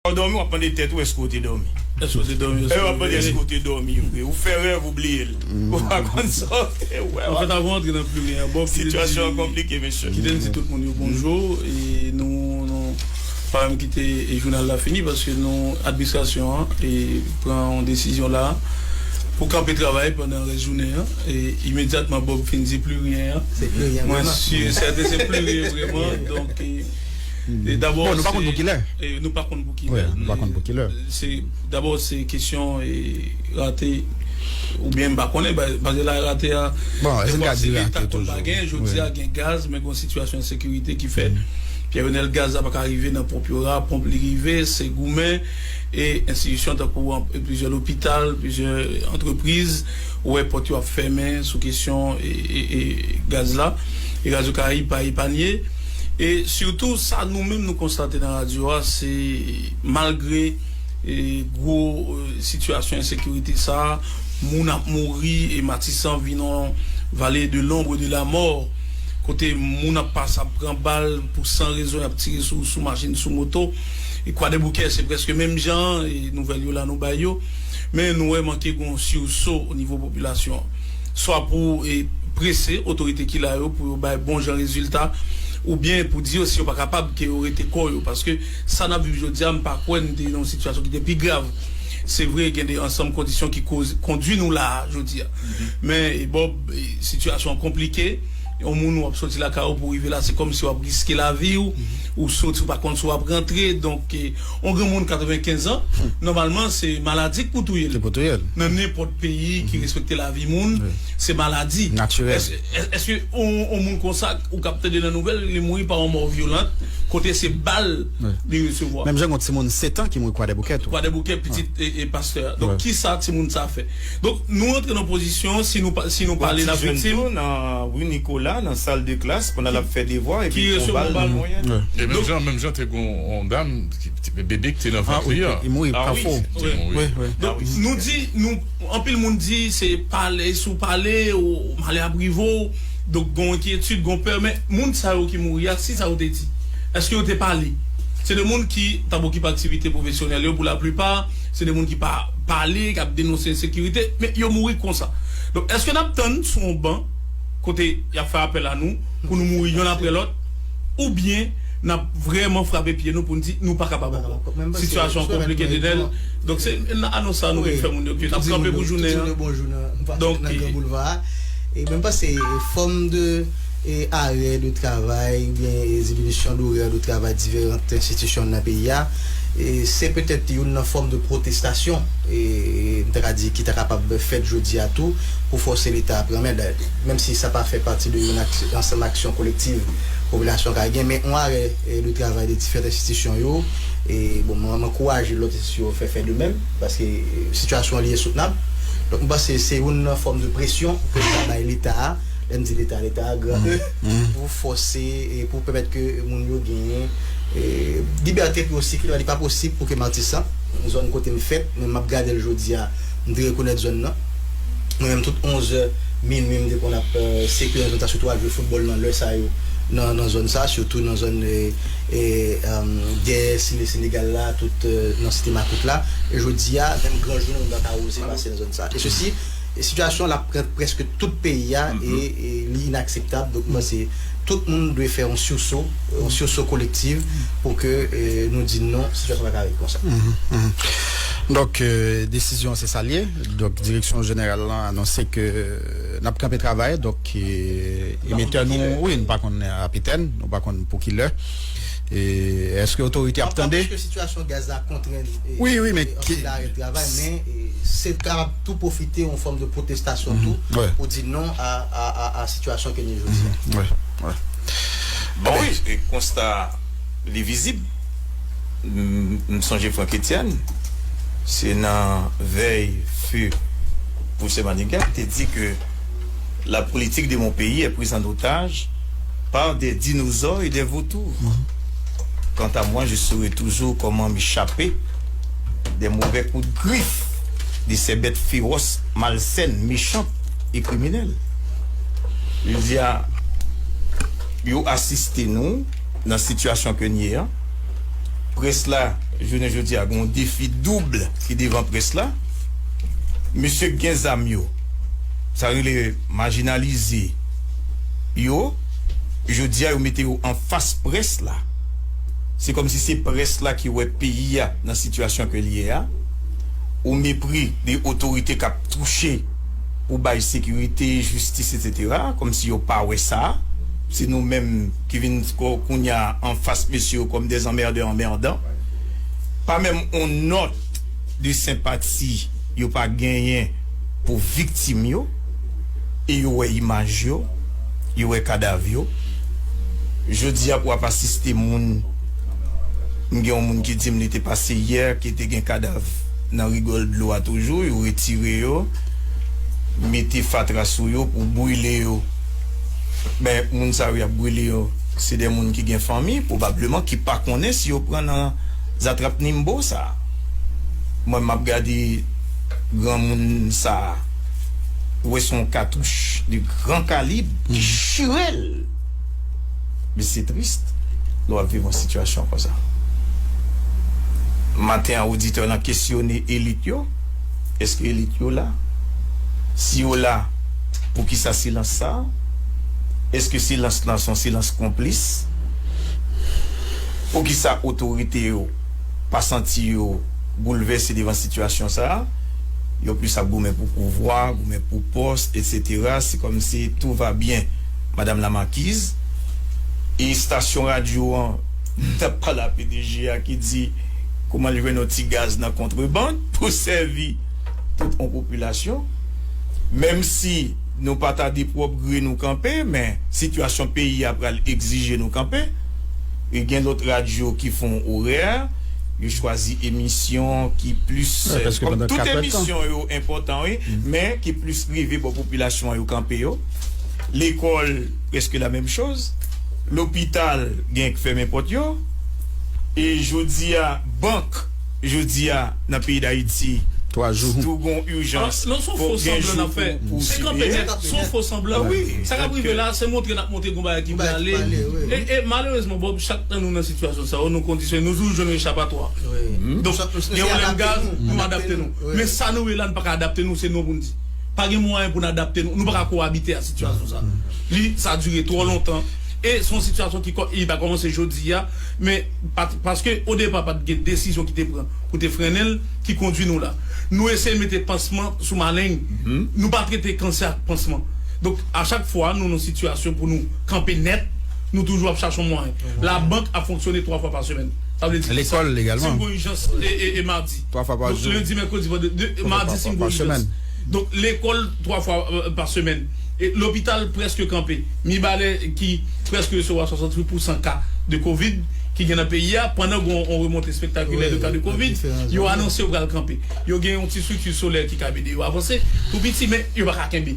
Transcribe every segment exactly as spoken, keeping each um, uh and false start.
w dòmi, w ap mande tèt ou èske w te dòmi. Èske w te dòmi? E w ap mande èske w te dòmi vre. Ou fè rèv, ou bliye l. Ou pa konn sa w te wè. An fèt, avan antre nan pli ryen an, Bob, sitiyasyon an konplike, mesye. Kite n di tout moun yo bonjou. E nou, nou pa menm kite e jounal la fini paske nou, administrasyon an, e pran yon desizyon la pou kanpe travay pandan rès jounen an. E imedyatman Bob fin di pli ryen an, mwen si sèten se pli ryen vrèman. Donk, e, e dabò, bon, nou pa konn pou kilè. E nou pa konn pou kilè. Nou pa konn pou kilè. Se, dabò, se kesyon, e, rate, oubyen m pa konnen, ba- paske la rate a, bon, èske n ka di rate toujou? Leta konn pa gen, jodi a gen gaz, men gen yon sitiyasyon ensekirite ki fè Pierre Renel, gaz la pa ka rive nan ponp yo a, ponp li rive, se goumen, e enstitisyon tankou an- plizyè lopital, plizyè antrepriz, ou wè pòt yo ap fèmen sou kesyon e, e, e gaz la. E Radyo Karayib pa epanye. E sitou, sa nou menm nou konstate nan radyo a, se malgre e gwo e sitiyasyon ensekirite sa a, moun ap mouri e Matisan vin yon vallée de l'ombre et de la mort, kote moun ap pase ap pran bal pou san rezon, y ap tire sou, sou machin, sou moto. E Kwadèboukè, se prèske menm jan, e nouvèl yo la nou bay yo. Men nou wè manke gen yon siwso o nivo popilasyon an. Swa pou e prese otorite ki la yo pou yo bay bon jan rezilta, oubyen pou di yo si yo pa kapab ke yo rete kò yo. Paske sa n ap viv jodi a, m pa kwè n te nan yon sitiyasyon ki te pi grav. Se vre, gen de ansanm kondisyon ki koz, kondui nou la a jodi a. Men, e, Bob, e, sitiyasyon an konplike. Yon moun w ap soti lakay ou pou rive la, se kòmsi w ap riske lavi w. Ou soti, ou pa konn si w ap rantre. Donk, e, yon granmoun katrevenkenz an, nòmalman, se maladi k pou touye l. Se pou touye l. Nan nenpòt peyi ki respekte lavi moun, se maladi. Natirèl. Èske, èske yon, yon moun konsa, ou k ap tande nan nouvèl, li mouri pa yon mò vyolan, kote se bal li resevwa? Menm jan yon timoun sèt an ki mouri Kwadèboukè tou. Kwadèboukè, pitit e, e pastè a. Donk, kisa timoun sa fè? Donk, nou antre nan pozisyon, si nou pa, si nou pale n ap viktim. Yon ti jèn tou nan ri Nikola, nan sal de klas, pandan l ap fè devwa, epi yon bal nan mwen. E menm jan, menm jan te gen yon dam, ki, ki, bebe ki te nan vant li a. Li mouri, Kafou. Li mouri. Donk, nou di, nou, anpil moun di, se pale, si w pale, ou, malè ap rive w. Donk, gen yon enkyetid, gen yon pè, men moun sa yo ki mouri a, si sa yo te di, èske yo te pale? Se de moun ki t ap okipe aktivite pwofesyonèl yo pou laplipa, se de moun ki pa pale, k ap denonse ensekirite, men yo mouri konsa. Donk, èske n ap tann sou yon ban kote y ap fè apèl a nou pou nou mouri yonn apre lòt, oubyen n ap vrèman frape pye nou pou n di nou pa kapab ankò? Sitiyasyon an konplike, Denel. Donk, se nan anons sa nou vin fè moun yo ke n ap kanpe pou jounen an. Donk, nan Gran Boulva a. E mwen panse fòm de e arè de travay oubyen e diminisyon dorè de travay diferan enstitisyon nan peyi a, e se petèt youn nan fòm de pwotestasyon, e m ta ka di ki ta kapab fèt jodi a tou pou fòse Leta a pran men, menm si sa pa fè pati de yon ak- ansanm aksyon kolektiv popilasyon ka gen, men yon arè e de travay de diferan enstitisyon yo, e bon, mwen, mwen ankouraje lòt enstitisyon yo fè, fè de menm, paske e sitiyasyon an li ensoutenab. Donk, mwen panse se youn nan fòm de presyon ke Leta bay Leta a, lè m di Leta, Leta a, gran E, pou fòse e pou pèmèt ke moun yo genyen e libète pou yo sikile. Li pa posib pou ke Matisan, zòn kote m fèt, men m ap gade l jodi a, m te rekonèt zòn nan. Mwen menm, tout onz è, minui, m te konn ap e sikile nan zòn sa, sitou al jwe foutbòl nan lè sa yo, nan, nan zòn sa, sitou nan zòn e, e, e, dèyè Sine Senegal la, tout e, nan Site Makout la. E jodi a, menm gran jounen, m pa ka oze pase nan zòn sa. E sesi, e sitiyasyon la pran prèske tout peyi a e, e li inakseptab. Donk, mwen, se tout moun dwe fè yon siwso, yon siwso kolektiv pou ke e, nou di non, sitiyasyon pa ka ret konsa. Donk, e, desizyon se sa l ye. Donk, direksyon jeneral lan anonse ke e, n ap kanpe travay. Donk, e, emetè nou, wi, n pa konn apitèn, nou pa konn pou ki lè. E èske otorite ap tande? Paske sitiyasyon gaz la kontrenn e, wi, wi, men e, anpil arè travay, men e, se kapab tou pwofite yon fòm de pwotestasyon tou pou di non a, a, a, a sitiyasyon ke nou jodi a. Bon, wi, e konsta li vizib. M, m sonje Franck Etienne, se nan vèy feu Professeur Manigat te di ke la politique de mon pays est prise en otage par des dinosaures et des vautours. Quant à moi, je saurai toujours comment m'échapper des mauvais coups de griffe de ces bêtes féroces, malsaines, méchantes et criminelles. Li di a, yo asiste nou nan sitiyasyon ke n ye an. Près la, Jounen jodi a, gen yon defi doub ki devan près la. Mesye k gen zam yo, sa rele majinalize yo, jodi a, yo mete yo anfas près la. Se kòmsi se près la ki wè peyi a nan sitiyasyon ke l ye a. Ou mepri de otorite k ap touche pou bay sekirite, jistis, etsetera, kòmsi yo pa wè sa. Se nou menm ki vin ko-, kounye a anfas mesye yo kòm des emmerdeurs emmerdants. Pa menm yon nòt de senpati yo pa genyen pou viktim yo, e yo wè imaj yo, yo wè kadav yo. Jodi a pou w ap asiste moun, m gen yon moun ki di m li te pase yè, ki te gen kadav nan rigòl dlo a toujou, yo retire yo, mete fatra sou yo pou brile yo. Men, moun sa yo y ap brile yo, se de moun ki gen fanmi, pwobableman, ki pa konnen si yo pran nan zatrap nimbo sa. Mwen, m ap gade granmoun sa a, ou wè se yon katouch de gran kalib ki chire l. Men se tris lè w ap viv yon sitiyasyon konsa. Maten an, oditè lan kesyone elit yo. Èske elit yo la? Si yo la, poukisa silans sa a? Èske silans lan se yon silans konplis? Poukisa otorite yo pa santi yo boulvèse devan sitiyasyon sa a? Yo plis ap goumen pou pouvwa, goumen pou pòs, etsetera. Se kòmsi tout va bien, Madame la Marquise. E estasyon radyo an, n t ap pale a P D G a ki di kòman l jwenn yon ti gaz nan kontrebann pou sèvi tout yon popilasyon. Menm si nou pa ta de pwòp gre nou kanpe, men sitiyasyon peyi a pral egzije nou kanpe. E gen lòt radyo ki fè yon orè, yo chwazi emisyon ki plis, kòm tout emisyon yo enpòtan, wi, men ki plis rive bò popilasyon an, yo kanpe yo. Lekòl, prèske la menm choz. Lopital, gen k fèmen pòt yo. E jodi a, bank, jodi a, nan peyi Dayiti, tou gon ijans. Se yon fo sanblan n ap fè. Se kanpe nèt, se yon fo sanblan. Sa k ap rive la, se montre n ap montre gon bagay ki prale. E, e malerezman, Bob, chak nan nou nan sitiyasyon sa yo, nou kondisyone, nou toujou jwenn yon echapatwa. Donk, gen pwoblèm gaz, nou adapte nou. Men sa nou ye la, nou pa ka adapte nou, se non pou n di. Pa gen mwayen pou n adapte nou. Nou pa ka kowabite ak sitiyasyon sa. Li, sa dire twò lontan. E se yon sitiyasyon ki kò-, li pa kòmanse jodi a, men pa t-, paske o depa pa t gen desizyon ki te pran pou te frennen l, ki kondui nou la. Nou eseye mete pansman sou maleng. Nou pa trete kansè ak pansman. Donk, a chak fwa nou nan sitiyasyon pou nou kanpe nèt, nou toujou ap chache yon mwayen. Labank ap fonksyone twa fwa pa semèn. Sa vle di ki sa? Lekòl egalman. Si m gon ijans e, e, e madi. Twa fwa pa jou. Donk, lendi, mèkredi, vandredi, madi, si m gon ijans. Donk, lekòl twa fwa, euh, pa semèn. E lopital prèske kanpe. Mibalè ki prèske resevwa swasanntuit pousan ka de kovid ki gen nan peyi a, pandan gen yon remonte espektakilè de ka de kovid, yo anonse yo pral kanpe. Yo gen yon ti estrikti solè ki kab ede yo avanse, tou piti, men yo pa ka kenbe.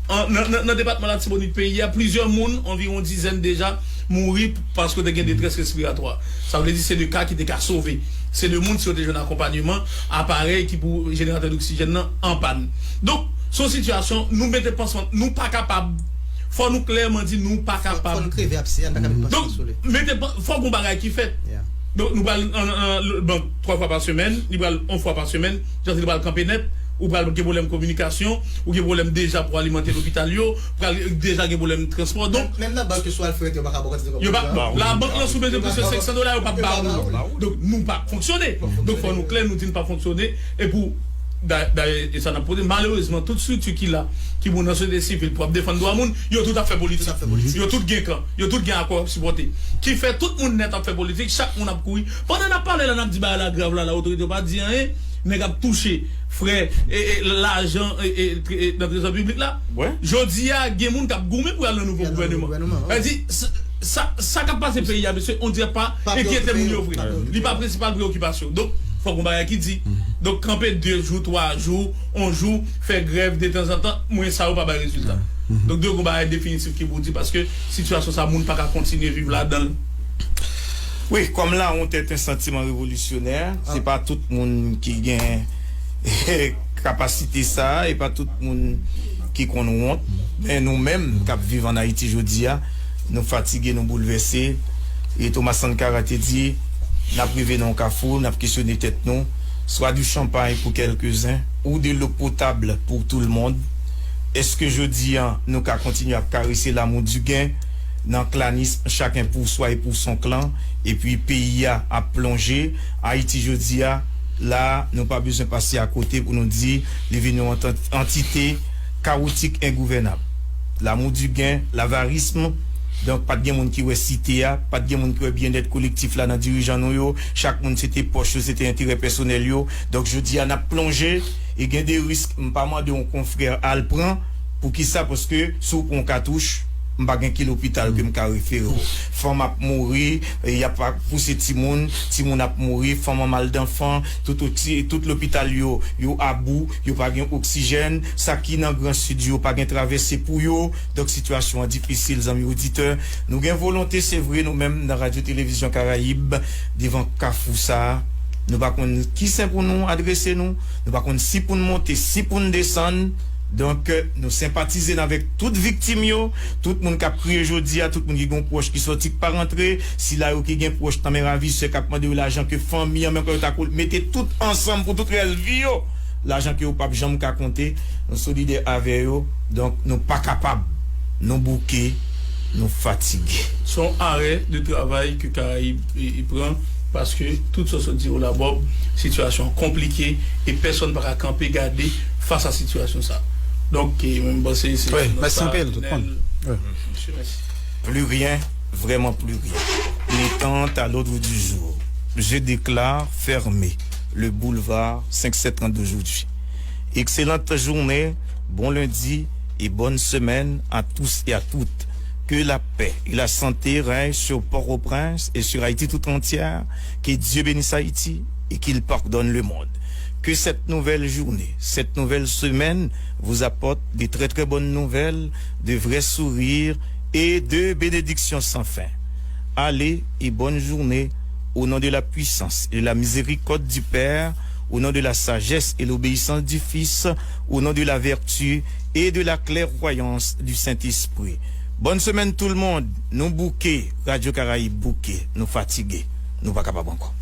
An, nan, nan, nan depatman Latibonit peyi a, plizyè moun, anviwon dizèn deja, mouri p-, paske te gen detrès respiratwa. Sa vle di se de ka ki te ka sove. Se de moun, si yo te jwenn akonpanyeman, aparèy ki pou jeneratè doksijèn nan anpàn. Donk, se yon sitiyasyon, nou mete pansman, nou pa kapab, fò nou klèman di nou pa kapab. Fò nou kreve abse a, nou pa ka met pansman sou li. Donk, mete pan-, fò gon bagay ki fèt. Donk, nou pral an, an, an, bank twa fwa pa semèn, li pral yon fwa pa semèn, jan li pral kanpe nèt, ou pral gen pwoblèm kominikasyon, ou gen pwoblèm deja pou alimante lopital yo, pral deja gen pwoblèm transpò. Donk, menm nan bank yo, si w al fè yo pa ka ba w kantite kòb yo pa, labank lan, si w bezwen plis ke senk san dola, yo p ap ba ou. Donk, nou p ap fonksyone. Donk, fò nou klè, nou di n p ap fonksyone. E pou, da-, dayè, e sa n ap pote, malerezman, tout estrikti ki la, ki pou nan sosyete sivil, pou ap defann dwa moun, yo tout ap fè politik. Yo tout gen kan, yo tout gen akò y ap sipòte. Ki fè tout moun nèt ap fè politik, chak moun ap kouri. Pandan n ap pale la, n ap di bagay la grav la, la otorite yo pa di anyen, nèg ap touche frè, e, e, lajan, e, e, e, nan trezò piblik la. Jodi a, gen moun k ap goumen pou y al nan nouvo gouvèneman. Sa vle di, sa, sa, sa k ap pase peyi a, mesye, on dirè pa enkyete moun yo vre. Li pa prensipal preyokipasyon. Donk, fòk yon bagay ki di. Donk, kanpe de jou, twa jou, yon jou, fè grèv detanzantan, men sa yo pa bay rezilta. Donk, dwe gon bagay definitif ki pou di, paske sitiyasyon sa, moun pa ka kontinye viv ladan l. Wi, kòm lawont est un sentiment révolutionnaire, se pa tout moun ki gen kapasite sa a, e pa tout moun ki konn wont, men nou menm k ap viv ann Ayiti jodi a, nou fatige, nou boulvèse. E Thomas Sankara te di, N ap rive nan yon kafou, n ap kesyone tèt nou, swa du champagne pour quelques-uns ou de l'eau potable pour tout le monde. Èske jodi a nou ka kontinye ap karese l'amour du gain nan klanism chacun pour soi et pour son clan, epi peyi a ap plonje? Ayiti jodi a, la, nou pa bezwen pase akote pou nou di li vin yon antan- antite kawotik, engouvènab. L'amour du gain, l'avarisme. Donk, pa t gen moun ki wè site a, pa t gen moun ki wè byennèt kolektif la nan dirijan nou yo. Chak moun se te pòch yo, se te enterè pèsonèl yo. Donk, jodi a, n ap plonje e gen de risk, m pa mande yon konfrè al pran. Poukisa? Paske si w pran yon katouch, m pa gen ki lopital ke m ka refere w. Fanm ap mouri, e y ap pouse timoun, timoun ap mouri, fanm an maldanfan, tout, oti- tout lopital yo, yo abou, yo pa gen oksijèn, sa ki nan Gran Sid yo pa gen travèse pou yo. Donk, sitiyasyon an difisil, zanmi oditè. Nou gen volonte, se vre, nou menm nan Radyo Televizyon Karayib, devan kafou sa a, nou pa konn ki sen pou nou adrese nou, nou pa konn si pou n monte, si pou n desann. Donk, nou senpatize n avèk tout viktim yo, tout moun k ap kriye jodi a, tout moun ki gen yon pwòch ki sòti, k pa rantre, sila yo ki gen pwòch nan men ravisè k ap mande yo lajan ke fanmi an menm kan yo ta kou mete tout ansanm pou tout rès vi yo, lajan ke yo p ap janm ka konte. Nou solidè avè yo, donk nou pa kapab, nou bouke, nou fatige. Se yon arè de travay ke Karayib e, e pran, paske tout sa w sot di yo la, Bob, sitiyasyon an konplike e pèsonn pa ka kanpe gade fas a sitiyasyon sa. Donk, e, mwen, m panse se Wi, yon nòt mèsi anpil, tout moun. Wi. Mesye, mèsi. Plus rien, vraiment plus rien. L'étang à l'ordre du jour. Je déclare fermé le boulevard cinq sept trente d'aujourd'hui. Excellente journée, bon lundi et bonne semaine à tous et à toutes. Que la paix et la santé règnent sur Port-au-Prince et sur Haïti tout entière. Que Dieu bénisse Haïti et qu'il pardonne le monde. Que cette nouvelle journée, cette nouvelle semaine vous apporte de très très bonnes nouvelles, de vrais sourires et de bénédictions sans fin. Allez et bonne journée au nom de la puissance et de la miséricorde du Père, au nom de la sagesse et l'obéissance du Fils, au nom de la vertu et de la clairvoyance du Saint-Esprit. Bonne semaine tout le monde. Nou bouke, Radyo Karayib bouke, nou fatige, nou pa kapab ankò.